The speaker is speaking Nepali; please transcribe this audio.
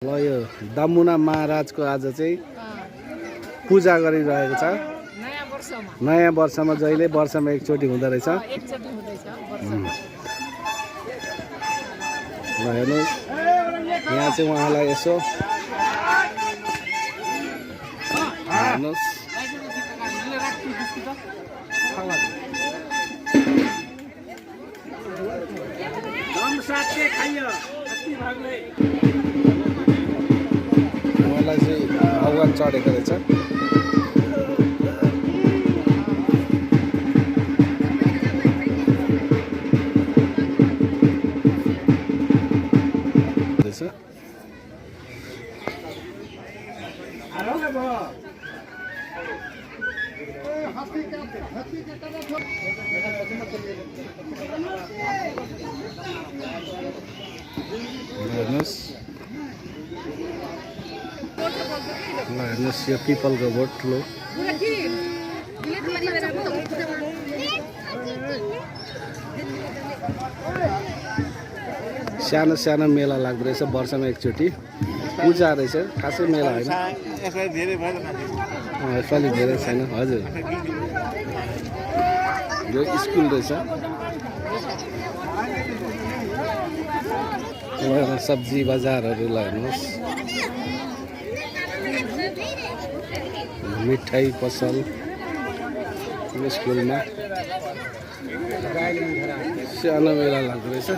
ल यो दमुना महाराजको आज चाहिँ पूजा गरिरहेको छ। नयाँ वर्षमा जहिले वर्षमा एकचोटि हुँदो रहेछ। ल हेर्नुहोस् यहाँ चाहिँ उहाँलाई यसो हेर्नुहोस् उहाँलाई चाहिँ भगवान चढेको रहेछ। हेर्नुहोस् यो पिपलको बोट लो सानो सानो मेला लाग्दो रहेछ वर्षमा एकचोटि पूजा रहेछ खासै मेला होइन। यसपालि धेरै छैन हजुर। यो स्कुल रहेछ। सब्जी बजारहरू हेर्नुहोस् मिठाई पसल स्कुलमा सानो मेला लाग्दो रहेछ।